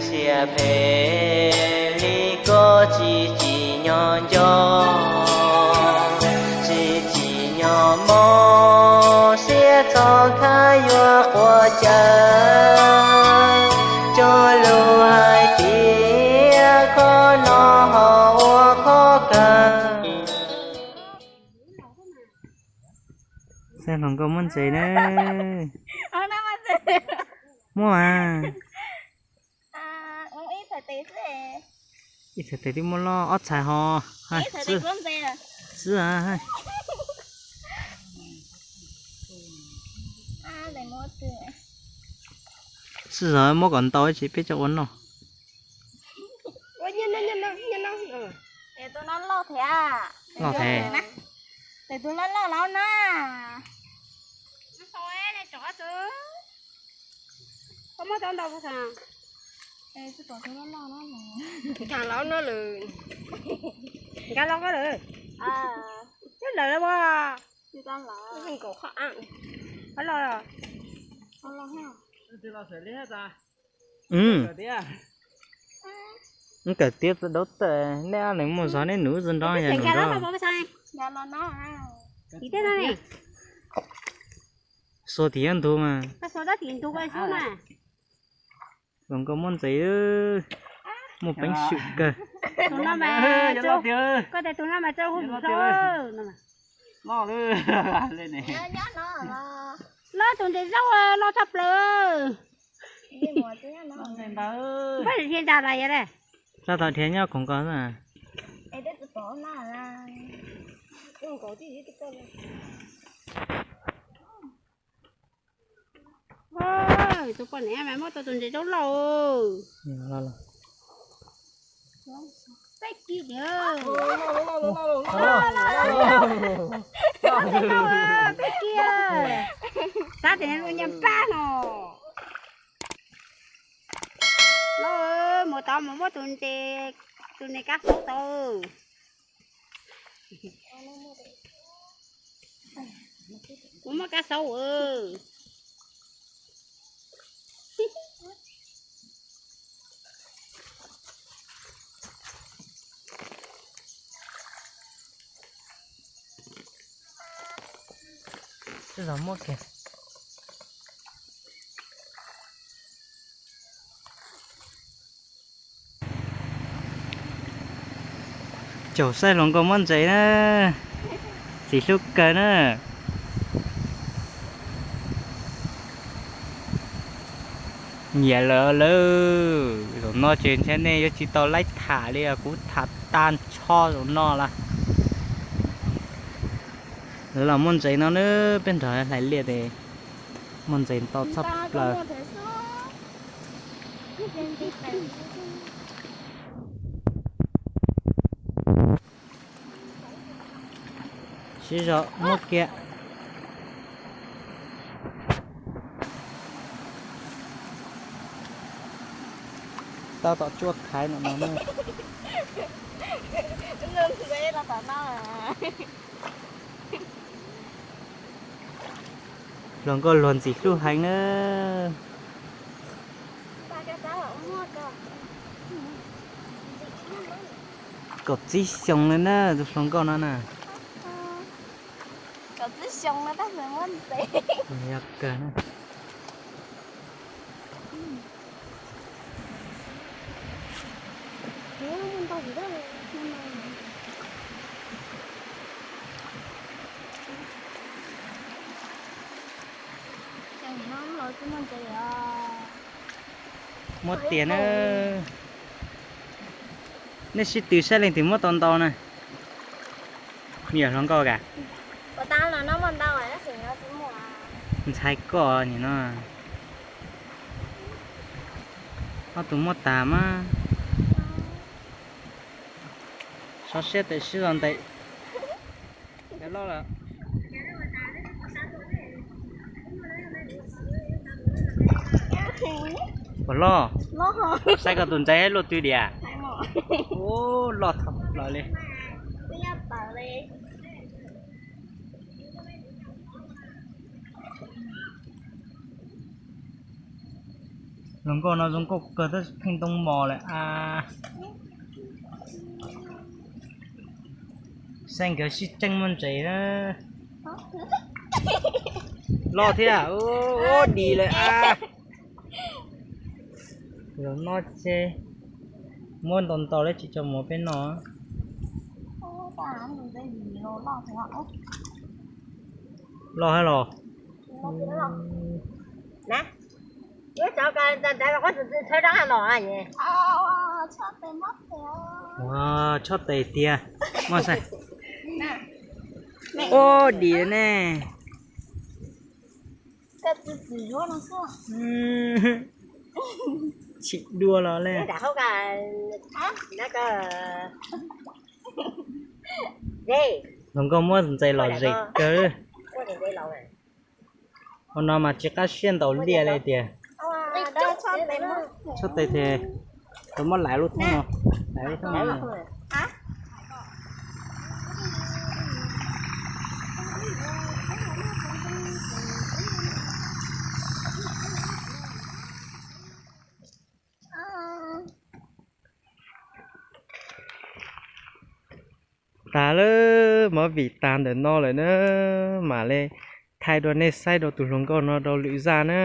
Siab phem li koj tsis tsim nyog nco, tsis tsim nyog mob, siab txog khab yuav quav caw. Cog lus hais tias koj no ho ua qhov kawg. Saib hluas nkauj muab ntses na. Muab mas. Ib txhais tes twb muab loj, ob txhais ho. Xwb. Xwb, zog muab kom ntau tsis peb coj ua noj. Tus no loj thiab. Loj thiab. Tus loj loj los na. Koj muab tau ntau puas? Nkag los no lawm. Nkag los koj lawm. Twb lawm los as. Nkaum qhov, qhov los. Kawm tiav daub tawm, nej ob leeg muaj zog neb nuv txog nrov yog nuv nrov. Xuas tim ntug mas. Hluas nkauj muab ntses, muaj peev xwm kawg. Koj tias tus no mas tso hu tus no. Loj tus ntses zaub loj tshaj plaws. Npaj dhia ntag los yog. Sab tod dhia nyob khoom ko xwb. Tus poj niam mas muab tau tus ntses zaub loj. Peb kis diam. Peb kis. Xav tias ua nyaj pab no. Loj, mus tod mus muab tus ntses, tus ntses kab xauv tau. Kuv muab kab xauv. Twb zog muab kiag. Caum saib hluas nkauj muab ntses na, txiv hlub kawg na. Nyiam lawm lawm, zaum no ces ntshe nej yuav tsis tau laib tham li os, kuv tham tag nrho zaum no lawm. Lawv los muab ntses no na, peb nrog hlais liaj ces muaj ntses ntau tshaj plaws. Siv zog muab kiag. Tab tom tsuaj khaiv no no na. Hluas nkauj luag ntxim hlub heev na. Kaum txib xyoo li na, tus hluas nkauj no na. Yog kawg na. Muab tiag na. Nej sib tw saib leej twg muab tau ntau na. Me nyuam hluas nkauj ka. Ntxhais koj nim no. Ob tug muab tag mas. Sov siab tawm sib zog ntes. Loj lawm. Puas loj? Saib koj tus ntxhais luaj twg diam. Ub, loj tshaj plaws li. Hluas nkauj no zoo nkauj kawg tab sis pheej ntoo mos lawm a. Saib nkawd sib tseeb muaj ntses na. Loj thiab, ua dim lawm a. Zaum no ces muab ntau ntau lawm tsis tso mov peb noj. Loj thiab los? Ua, tshob tes tiag. Muaj saib. Ua dim ne. Chim dua los le. Hluas nkauj muab ntses lom zem kawg. Ua no mas tsis qab siab ntaus liaj li tiag. Tshob tes thiab, tau muab laiv lub thoob no, laiv lub thoob no. Tas lawm, movie tas ntawm no lawm na, mam li thaij dua nej saib rau tus hluas nkauj no rau lwm zaj na.